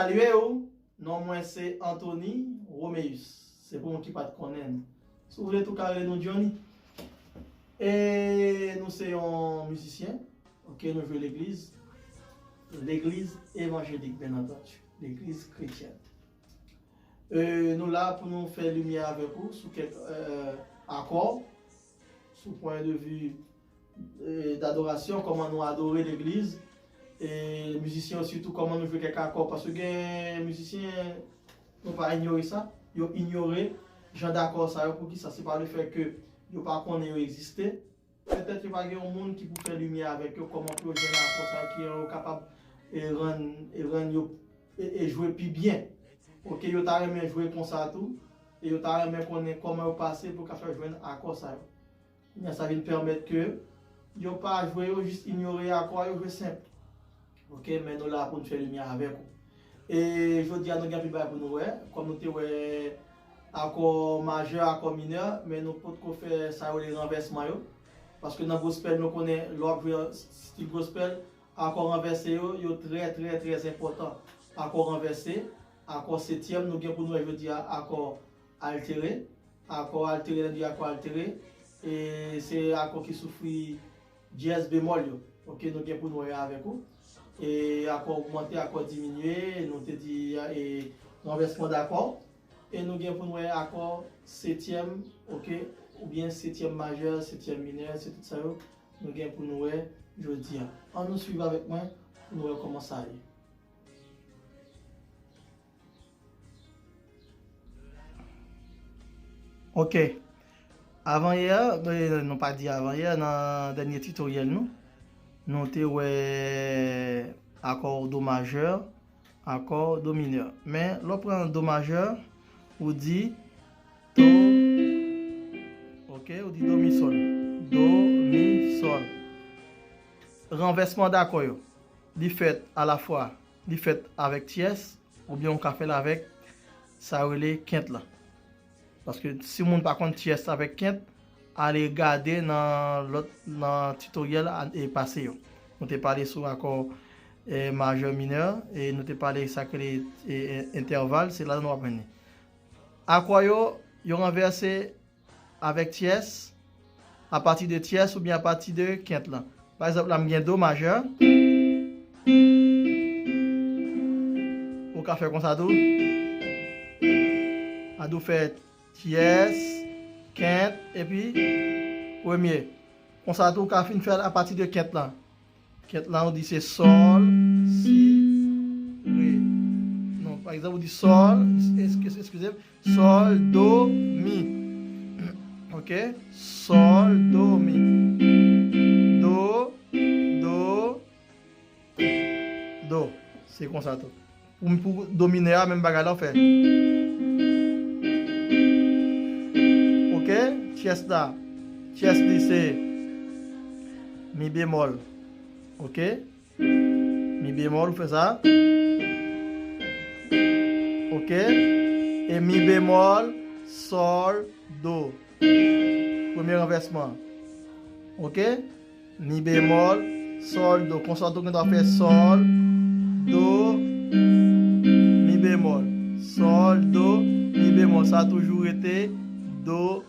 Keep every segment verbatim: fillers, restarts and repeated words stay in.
Salye w, non mwen se Anthony Romeus. Se pou moun ki pa t konnen m. Si w vle tou ka rele nou Johnny. E nou se yon mizisyen. Ok, nou jwe legliz. Legliz evanjelik, byen antandi. Legliz kretyèn. E nou la pou nou fè limyè avèk ou sou kèk, e, akò, sou pwen de vi, e, dadorasyon, kòman nou adore legliz, e mizisyen yo sitou kòman nou jwe kèk akò, paske gen mizisyen, nou pa inyore sa, yo inyore jan dakò sa yo, poukisa? Se pa lefèt ke yo pa konnen yo egziste, petèt yo pa gen yon moun ki pou fè limyè avèk yo, kòman pou yo jwenn akò sa yo ki yo kapab, e, rann, e, rann yo, e, e jwe pi byen. Ok, yo ta renmen jwe konsa tou, e yo ta renmen konnen kòman yo pase pou yo ka fè jwenn akò sa yo. Ebyen, sa vin pèmèt ke yo pa jwe yo, jis inyore akò a, yo jwe senp. Ok, men nou la pou n fè limyè avèk ou. E jodi a, nou gen anpil bagay pou nou wè. Kòm nou te wè akò majè, akò minè, men nou potko fè sa yo rele ranvèsman yo. Paske nan gospel, nou konnen lè w ap jwe stil gospel, akò ranvèse yo, yo trè, trè, trè enpòtan. Akò ranvèse, akò setyèm, nou gen pou nou wè jodi a akò altere. Akò altere, lè n di akò altere, e se akò ki soufri dyèz bemòl yo. Ok, nou gen pou nou wè avèk ou. E akò ogmante, akò diminye, nou te di, e ranvèsman dakò. E nou gen pou nou wè akò setyèm, ok, oubyen setyèm majè, setyèm minè, se tout sa yo nou gen pou nou wè jodi a. Ann nou swiv avèk mwen pou nou wè kòman sa ye. Ok. Avan yè, e, nou pa di avan yè, nan dènye titoryèl nou, nou te wè akò do majè, akò do minè. Men, lè w pran do majè, ou di do, ok, ou di do mi sòl. Do, mi, sòl. Ranvèsman dakò yo, li fèt alafwa, li fèt avèk tyès, oubyen ou ka fè l avèk sa yo rele kent lan. Paske si moun pa konn tyès avèk kent, ale gade nan lòt, nan titoryèl a, e pase yo. Nou te pale sou akò, e, majè minè, e nou te pale sa k rele, e, e, entèval, se la nou ap jwenn li. Akò yo, yo ranvèse avèk tyès, apati de tyès oubyen apati de kent lan. Pa egzanp, la m gen do majè. Ou ka fè konsa tou. Adi w fè tyès, kent, epi premye. Konsa tou, ou ka fin fè l apati de kent lan. Kent lan, ou di se sòl, si, re. Non, pa egzanp, ou di sòl, es-, es-, eskize m, sòl, do, mi. Ok? Sòl, do, mi. Do, do, do. Se konsa tou. Pou, pou do minè a, menm bagay la w fè. Ok? Tyès la. Tyès li se mi bemòl. Ok? Mi bemòl, ou fè sa. Ok? E mi bemòl, sòl, do. Premye ranvèsman. Ok? Mi bemòl, sòl, do. Konsa tou gen dwa fè sòl, do, mi bemòl. Sòl, do, mi bemòl. Sa toujou rete do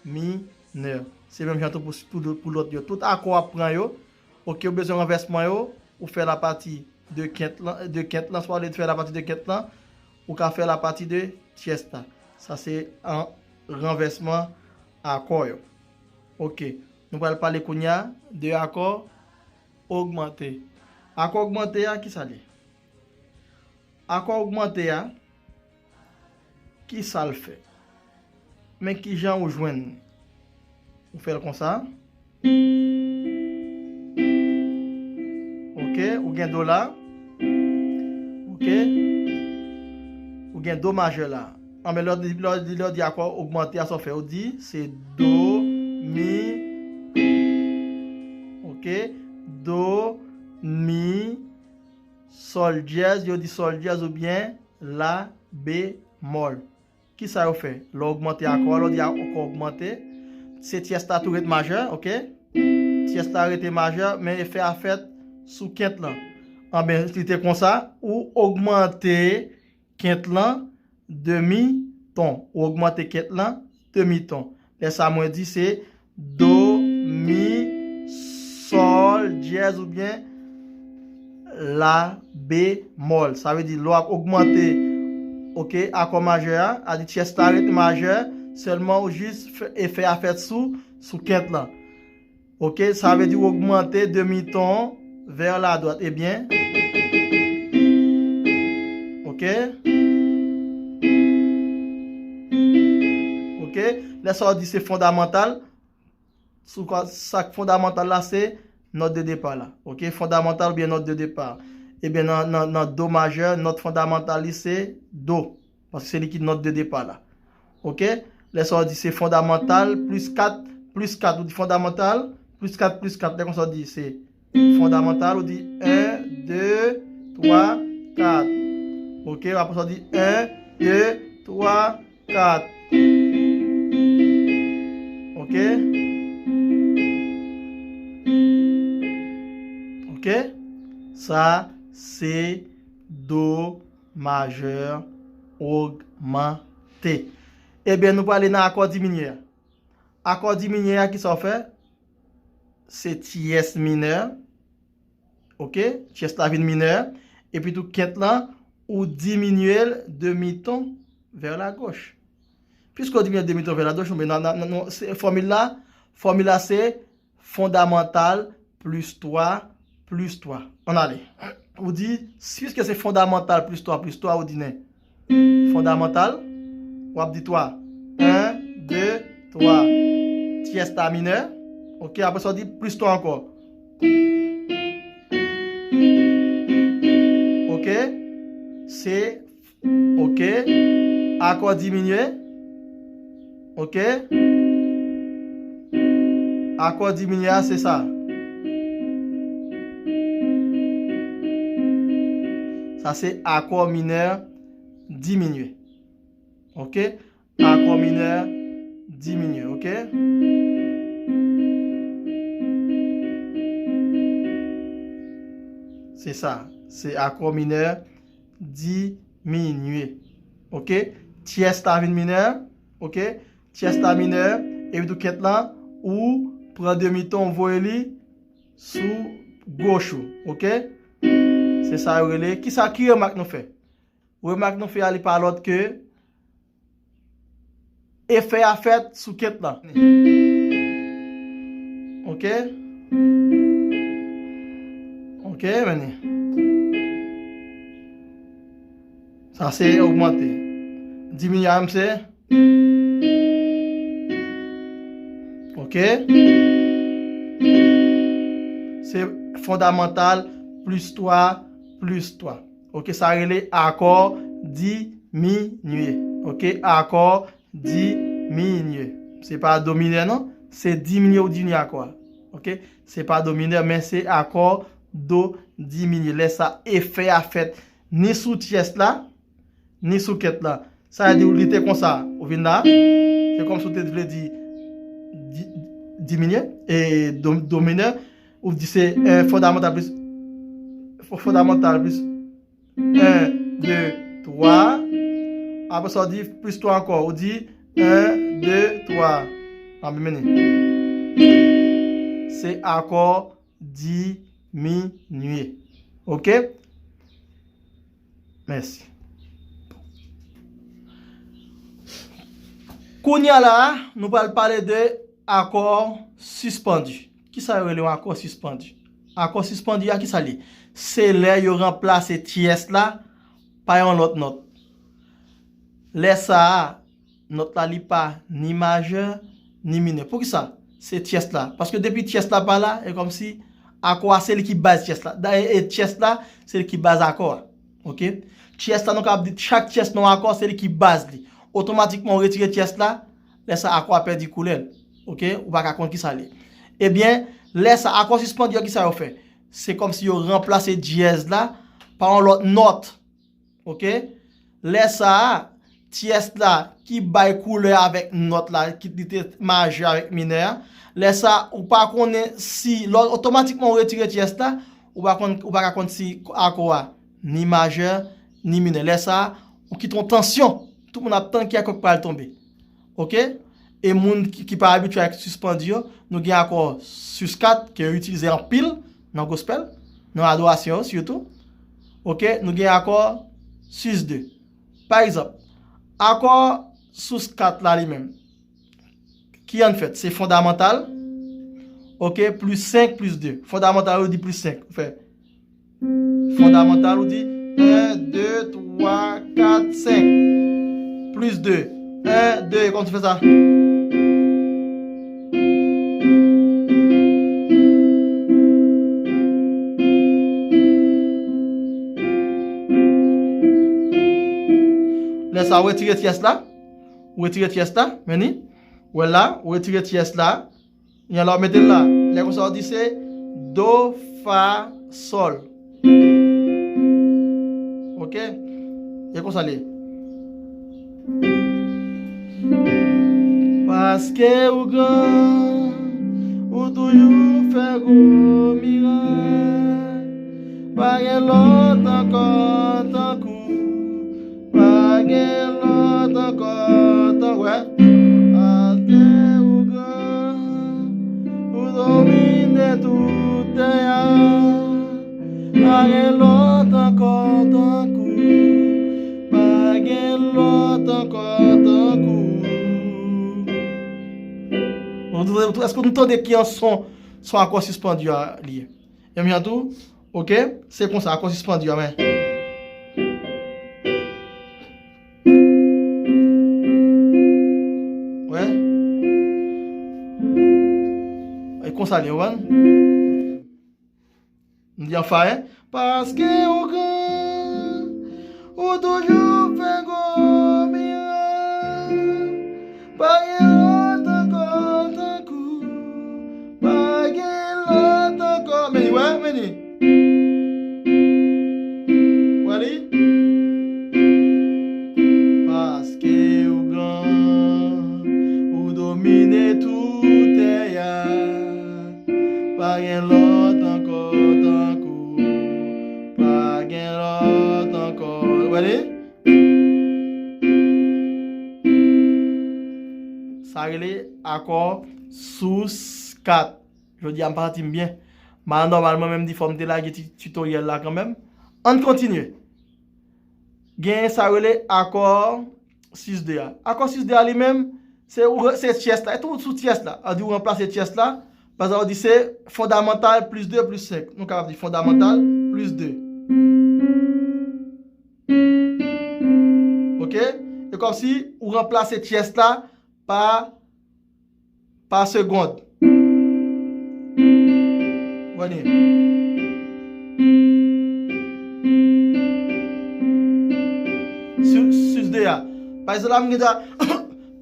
minè. Se menm jan tou pou, pou, pou lòt yo. Tout akò w ap pran yo, ok, ou bezwen ranvèsman yo, ou fè l apati de kent lan, de kent lan, swa ou fè l apati de kent lan, ou ka fè l apati de tyès la. Sa se an ranvèsman akò yo. Ok. Nou pral pale kounye a de akò ogmante. Akò ogmante a, ki sa l ye? Akò ogmante a, ki sa l fè? Men ki jan ou jwenn li? Ou fè l konsa. Ok, ou gen do la. Ok. Ou gen do majè la. Anben, lè w di, lè w di, lè w di akò ogmante a, sa w fè? Ou di se do, mi. Ok. Do, mi, sòl dyèz, yo di sòl dyèz oubyen la bemòl. Kisa yo fè? Lè w ogmante akò a, lè w di akò ogmante, se tyès la tou ret majè, ok? Tyès la rete majè, men efè a fèt sou kent lan. Anben, li te konsa, ou ogmante kent lan demi ton. Ou ogmante kent lan demi ton. Lè sa mwen di se do, mi, sòl dyèz oubyen la bemòl. Sa vle di lè w ap ogmante, oke, akò majè a, a di tyès la rete majè, sèlman ou jis fè efè a fèt sou, sou kent lan. Oke, sa vle di w ogmante demi ton vè la dwat. Ebyen, oke. Oke, lè sa w di se fondamantal, sou kwa, sa k fondamantal la se nòt de depa la. Oke, fondamantal oubyen nòt de depa. Ebyen, nan, nan, nan do majè, nòt fondamantal li se do. Paske se li ki nòt de depa la. Oke? Lè sa w di se fondamantal, plis kat, plis kat, ou di fondamantal, plis kat, plis kat. Lè konsa w di se fondamantal, ou di en, de, twa, kat. Oke? Apre sa w di en, de, twa, kat. Oke? Oke? Sa se do majè ogmante. Ebyen, nou prale nan akò diminye a. Akò diminye a, kisa w fè? Se tyès minè. Oke? Tyès la vin minè. Epi tou kent lan, ou diminye l demi ton vè la goch. Piske w diminye l demi ton vè la goch, men nan, nan, nan, nan, se, fòmil la, fòmil la se fondamantal plis twa plis twa. Ann ale. Ou di, piske se fondamantal plis twa plis twa, ou di nen. Fondamantal, w ap di twa. En, de, twa. Tyès la minè. Oke, apre sa, w di plis twa ankò. Oke, se Oke. Akò diminye. Oke. Akò diminye a, se sa. Sa se akò minè diminye. Oke. Akò minè diminye. Oke. Se sa. Se akò minè diminye. Oke? Tyès la vin minè. Oke? Tyès la minè. Epi tou kent lan, ou pran demi ton, ou voye li sou goch ou. Oke? Se sa yo rele. Kisa ki remak nou fè? Remak nou fè a, li pa lòt ke efè a fèt sou kent lan. Oke? Oke, men. Sa se ogmante. Diminye a menm se. Oke? Se fondamantal plis twa plis twa. Oke, sa rele akò diminye. Oke, akò diminye. Se pa do minè non, se diminye ou diminye akò a. Oke, se pa do minè, men se akò do diminye. Lè sa efè a fèt ni sou tyès la, ni sou kent lan. Sa vle di ou li te konsa, ou vin la, se kòmsi ou te vle di, di, diminye, e do, do minè, ou di se, e, fondamantal plis, fo-, fondamantal plis en, de, twa. Apre sa, ou di plis twa ankò. Ou di en, de, twa. Ann mennen. Se akò diminye. Oke? Mèsi. Kounye a la, nou pral pale de akò sispandi. Kisa yo rele yon akò sispandi? Akò sispandi a, kisa l ye? Se lè yo ranplase tyès la pa yon lòt nòt. Lè sa a, nòt la li pa ni majè, ni minè. Poukisa? Se tyès la. Paske depi tyès la pa la, e kòmsi akò a se li ki baz tyès la. Dayè, e tyès la, se li ki baz akò a. Oke? Tyès la, nou kapab di chak tyès nan akò, se li ki baz li. Otomatikman, ou retire tyès la, lè sa akò a pèdi koulè l. Oke? Ou pa ka konn kisa l ye. Ebyen, lè sa akò sispandi yo, kisa yo fè? Se kòmsi yo ranplase dyèz la pa yon lòt nòt. Oke? Lè sa a, tyès la ki bay koulè avèk nòt la, ki li te majè avèk minè a. Lè sa a, ou pa konnen si, lè w otomatikman ou retire tyès la, ou pa konn, ou pa ka konn si akò a ni majè, ni minè. Lè sa a, ou kite yon tansyon. Tout moun ap tann ki akò k pral tonbe. Oke? E moun ki, ki pa abitye ak sispann di yo, nou gen akò sis kat ke yo itilize anpil nan gospel, nan adorasyon yo sitou. Oke? Nou gen akò sis de. Pa egzanp, akò sis kat la li menm, ki ann fèt? Se fondamantal, oke, plis senk plis de. Fondamantal, ou di plis senk. Ou fè fondamantal, ou di en, de, twa, kat, senk. Plis de. En, de, e kòman ou fè sa? Lè sa, ou retire tyès la. Ou retire tyès la, men ni. Ou wè la, ou retire tyès la. Yon lè w mete l la. Lè konsa, w di se do, fa, sòl. Oke? E konsa l ye. Paske ou gran, ou toujou fè gwo mirak. Pa gen lòt ankò tankou. Pa gen lòt ankò tankou. Paske ou gran, ou domine tout tè a. Pa gen lòt ankò tankou. Pa gen lòt ankò tankou. Èske nou tande ki an son, son akò sispann a li ye? Menm jan tou, oke? Se konsa, akò sispann a, men. Wè? E konsa li, w konprann? M di anfa, en. Paske ou gran, ou toujou fè gwo mirak. Pa gen lòt ankò tankou. Pa gen lòt ankò. Men li, wè, men li. Wè li? Paske ou gran, ou domine tout tè a. Pa gen lòt ankò tankou. Pa gen lòt ankò. Wè li? Sa rele akò sis kat. Jodi a, m pa santi m byen. M al nòmal, mwen menm, di fò m te lage ti tutoriel la kanmenm. Ann kontinye. Gen sa rele akò sis de a. Akò sis de a li menm, se ou re-, se tyès la. E tou sou tyès la. An di ou ranplase tyès la. Paske ou di se fondamantal plis de plis senk. Nou kapab di fondamantal plis de. Oke? E kòmsi ou ranplase tyès la pa, pa segond. Wè li. Sis, sis de a. Pa egzanp, la, m gen dwa,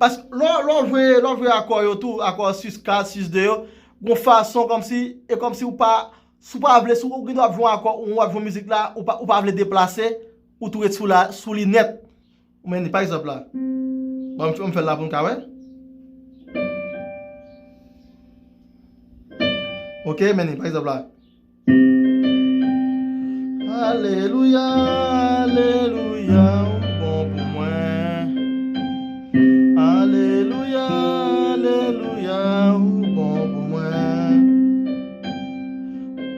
pas, lè, lè w jwe, lè w jwe akò yo tou, akò sis kat, sis de yo, gon fason kòmsi, e kòmsi ou pa, si w pa vle, si w gen dwa jwe yon akò, ou w ap jwe mizik la, ou pa, ou pa vle deplase, ou tou ret sou la, sou li nèt. Men ni, pa egzanp la. Bon, m, m fè l la pou n ka wè. Oke, men ni, pa egzanp la. Alelouya, alelouya, ou bon pou mwen. Alelouya, alelouya, ou bon pou mwen.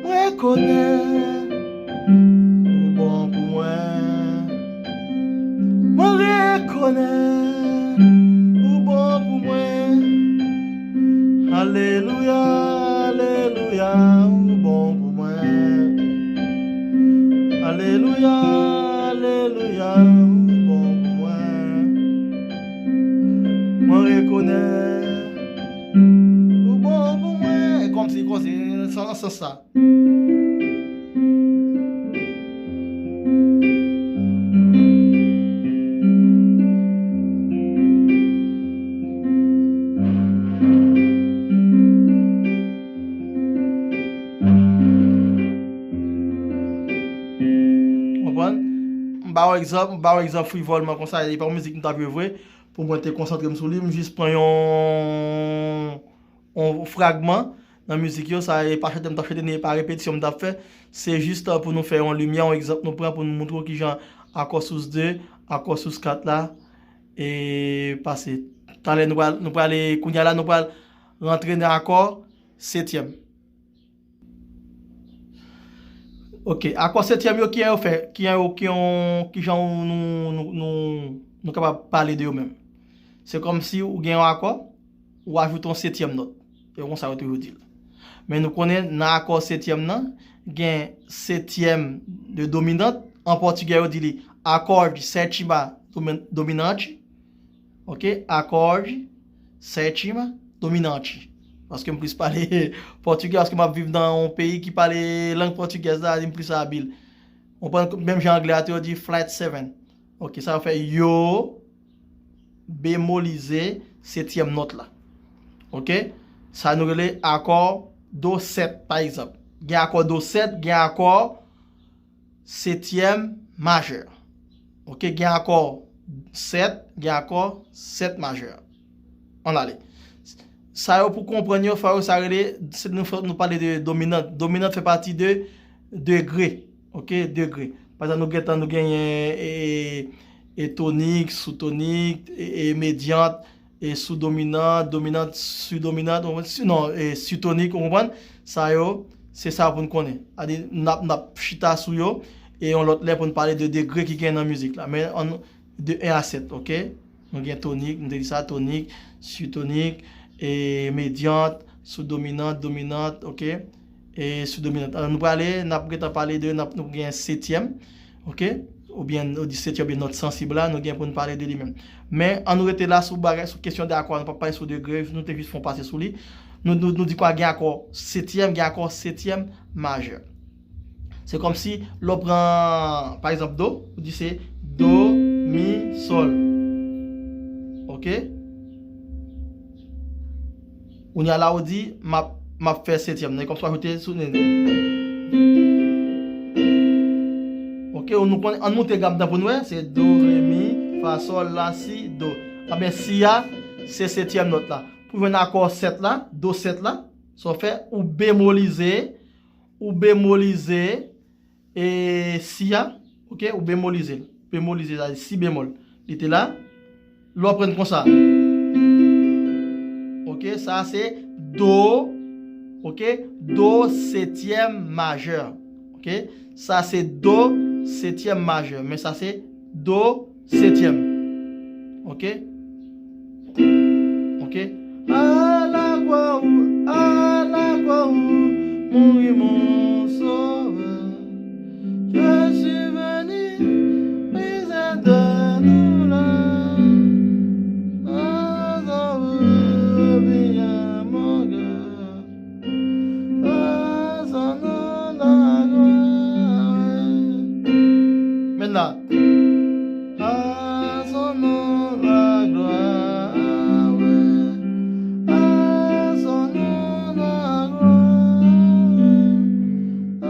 Mwen rekonèt ou bon pou mwen. Mwen rekonèt ou bon pou mwen. Alelouya, alelouya, ou bon pou mwen. Alelouya, alelouya, ou bon pou mwen. Mwen rekonèt ou bon pou mwen. E kòmsi, kòmsi, nan sans sa. Konprann? M ba w egzanp, m ba w egzanp frivòlman konsa, e pa yon mizik m t ap jwe vre, pou mwen te konsantre m sou li, m jis pran yon, yon fragman, nan mizik yo, sa e pa chante m t ap chante, ni e pa repetisyon m t ap fè. Se jis, uh, pou nou fè yon limyè, yon egzanp nou pran pou nou moutre w kijan akò sous de, akò sous kat la, e pase. Talè nou pral, nou prale, kounye a la, nou pral rantre nan akò setyèm. Ok, akò setyèm yo, kijan yo fè, kijan yo, ki yon, kijan nou, nou, nou, nou kapab pale de yo menm. Se kòmsi ou gen yon akò, ou ajoute yon setyèm nòt. E konsa yo toujou di l. Men nou konnen nan akò setyèm nan, gen setyèm de dominant. An pòtigè, yo di li acorde sétima domin-, dominante. Ok, acorde sétima dominante. Paske m plis pale pòtigè, paske m ap viv nan yon peyi ki pale lang pòtigèz la, m plis abil. Ou konprann, menm jan anglè a tou, yo di flat seven. Ok, sa yo fè yo bemolize setyèm nòt la. Ok? Sa nou rele akò do sèt, pa egzanp. Gen akò do sèt, gen akò setyèm majè. Ok? Gen akò sèt, gen akò sèt majè. Ann ale. Sa yo pou konprann yo, fò yo sa rele, se nou, fò nou pale de dominant. Dominant fè pati de degre. Ok? Degre. Pa egzanp, nou gentan, nou genyen e, e, e tonik, soutonik, e, e medyant, e soudominant, dominant, sidominant, ou konprann? Si, non, e sitonik, ou konprann? Sa yo, se sa pou n konnen. Adi, n ap, n ap chita sou yo, e yon lòt lè pou n pale de degre ki gen nan mizik la. Men, ann, de en a sèt, ok? Nou gen tonik, nou te di sa, tonik, sitonik, e medyant, soudominant, dominant, ok? E soudominant. Alò, nou prale, n ap gentan pale de, n ap, nou gen setyèm, ok? Oubyen, nou di setyèm, oubyen nòt sansib la, nou gen pou n pale de li menm. Men, ann nou rete la sou bagay, sou kesyon de akò, nou p ap pale sou degre, nou te jis fè yon pase sou li. Nou, nou, nou di kwa gen akò setyèm, gen akò setyèm majè. Se kòmsi lè w pran, pa egzanp, do, ou di se do, mi, sòl. Ok? Kounye a la, ou di, m ap, m ap fè setyèm nan. E kòmsi w ajoute sou. Ok, nou konn, ann moute gam nan pou n wè. Se do, re, mi, fa, sòl, la, si, do. Anben, si a, se setyèm nòt la. Pou jwenn akò sèt la, do sèt la, sa w fè, ou bemolize, ou bemolize, e si a, ok, ou bemolize l. Bemolize, sa si bemòl. Li te la. Lè w pran konsa. Ok, sa se do, ok, do setyèm majè. Ok, sa se do setyèm majè, men sa se do setyèm. Ok? Ok? À la gloire, à la gloire, mourir mon sauveur. Je suis venu, brisé de douleur. À son nom, à mon cœur. À son nom la gloire. Maintenant. À son nom la gloire. À son nom la gloire. Ah,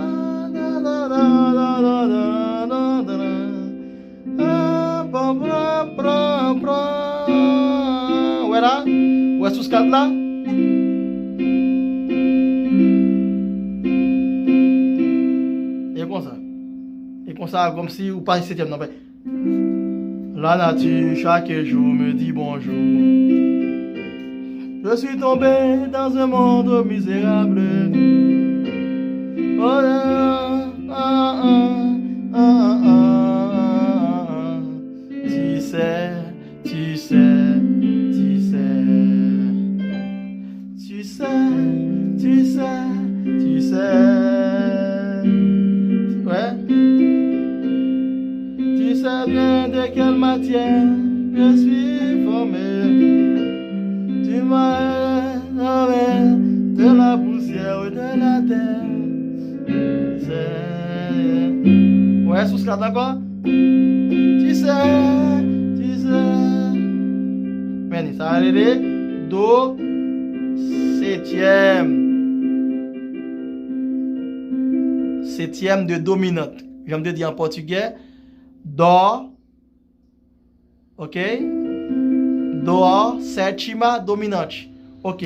da, da, da. Ah, pran, pran, pran, pran. Wè la? Wè sous kat la? E konsa. E konsa, kòmsi ou pa setyèm nan. La nature, chaque jour, me dit bonjour. Je suis tombé dans un monde misérable. Oh, ah, ah, ah, ah, ah, ah, ah. Tu sais, tu sais, tu sais. Tu sais, tu sais, tu sais. Ouais. Tu sais bien de quelle matière je suis formé. Tu m'as élevé de la poussière de la terre. C'est... Ouais, sous kat ankò. Tu sais, tu sais. Men sa rele do setyèm. Setyèm de dominant. Jan m te di an pòtigè, dò, ok? Dò, sétima dominante. Ok.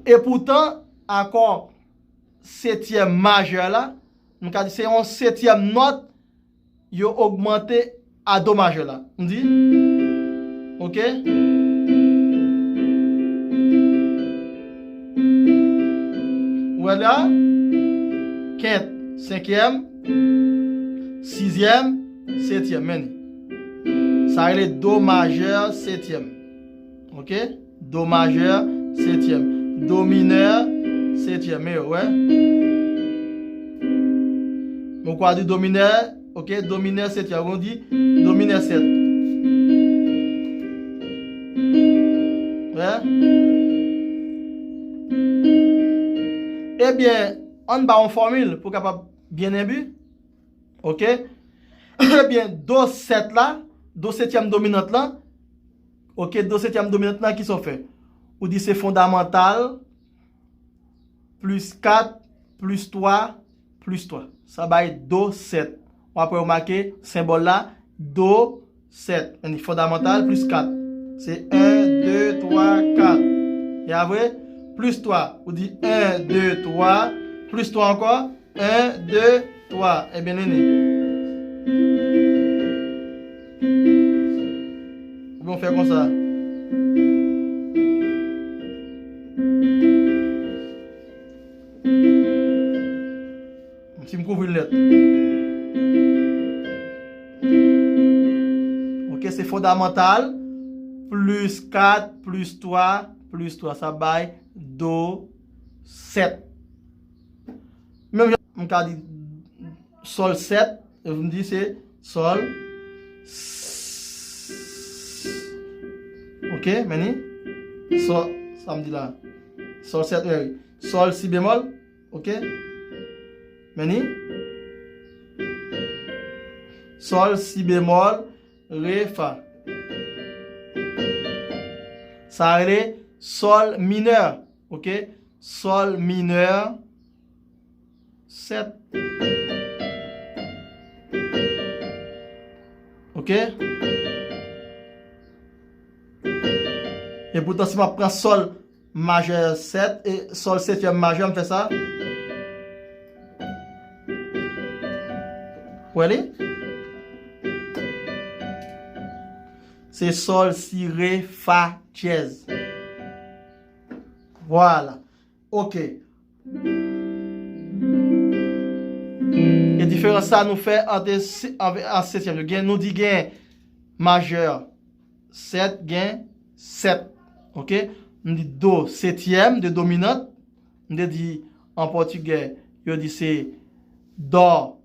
E poutan, akò setyèm majè la, nou ka di se yon setyèm nòt yo ogmante a do majè la. M di, oke. Ou wè la? Kent, senkyèm, sizyèm, setyèm. Men li. Sa rele do majè setyèm. Oke? Do majè setyèm. Do minè setyèm. Men yo, wè. Mwen kwa di do minè, oke? Do minè setyèm. Mwen di do minè sèt. Wè? Ebyen, ann ba yon fòmil pou kapab byen enbi. Oke? Ebyen, do sèt la, do setyèm dominant lan, oke, do setyèm dominant lan, kisa w fè? Ou di se fondamantal plis kat plis twa plis twa. Sa bay do sèt. W ap remake senbòl la, do sèt. Ann, fondamantal plis kat. Se en, de, twa, kat. E apre, plis twa. Ou di en, de, twa, plis twa ankò. En, de, twa. Ebyen, li ni. Oubyen w fè konsa. Si m kouvri l nèt. Oke, se fondamantal plis kat plis twa plis twa. Sa bay do sèt. Menm jan m ka di sòl sèt, m di se sòl. Oke, men ni. Sòl, sa m di la. Sòl sèt, wi. Sòl si bemòl. Oke? Men ni. Sòl si bemòl, re, fa. Sa rele sòl minè. Oke? Sòl minè sèt. Oke? E poutan, si m ap pran sòl majè sèt, e sòl setyèm majè, m fè sa. Wè li? Se sòl, si, re, fa, dyèz. Vwala. Oke. E diferans sa nou fè ant se-, an, an setyèm yo. Gen, nou di gen majè sèt, gen sèt. Oke? M di do setyèm, de dominant. M te di an pòtigè, yo di se dò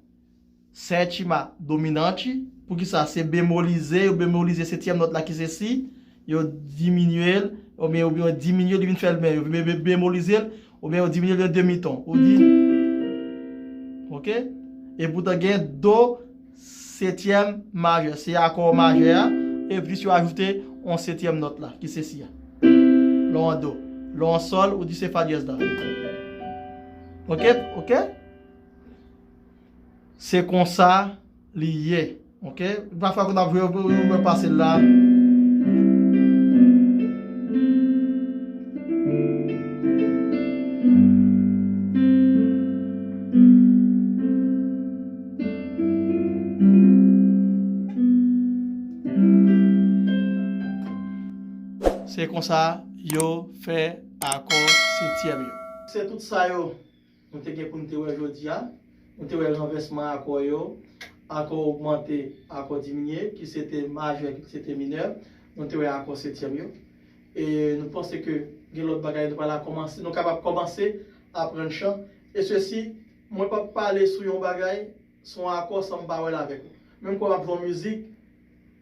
sétima dominante. Poukisa? Se bemolize, yo bemolize setyèm nòt la ki se si, yo diminye l, oubyen, oubyen yo diminye l, li vin fè l men, yo be-, be-, bemolize l, oubyen yo diminye l yon demi ton. Ou di, oke? E poutan gen do setyèm majè, se akò majè a, e plis yo ajoute yon setyèm nòt la, ki se si a. Lè w an do, lè w an sòl, ou di se fa dyèz la. Oke? Oke? Se konsa li ye. Oke? Pafwa, kon ap jwe, ou, ou, ou pase l la. Se konsa yo fè akò setyèm yo. Se tout sa yo. Nou te gen pou n te wè jodi a. Nou te wè ranvèsman akò yo, akò ogmante, akò diminye, ki se te majè, ki se te minè. Nou te wè akò setyèm yo. E nou panse ke gen lòt bagay nou pral kòmanse, nou kapab kòmanse aprann chan. E sesi, mwen p ap pale sou yon bagay, sou yon akò san m pa wè l avèk ou. Menm kò m ap jwe yon mizik,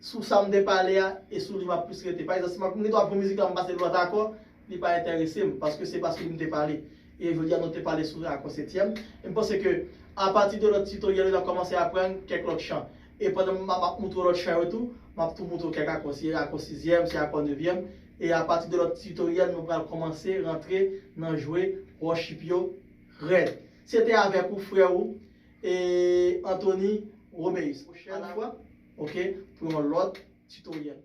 sou sa m te pale a, e sou li m ap plis rete. Pa egzanp, si m ap, m gen dwa ap jwe mizik la, m pase lòt akò, li pa enterese m, paske se pa sou li m te pale. E jodi a, nou te pale sou akò setyèm. E m panse ke, apati de lòt titoryèl yo, n ap kòmanse aprann kèk lòt chan. E pandan m ap, ap moutre w lòt chan yo tou, m ap tou moutre w kèk akò. Si akò sizyèm, si akò nevyèm. E apati de lòt titoryèl, nou pral kòmanse rantre nan jwe worship yo rèd. Se te avèk ou, frè ou, e Anthony Romeus. Pwochèn fwa, oke, pou yon lòt titoryèl.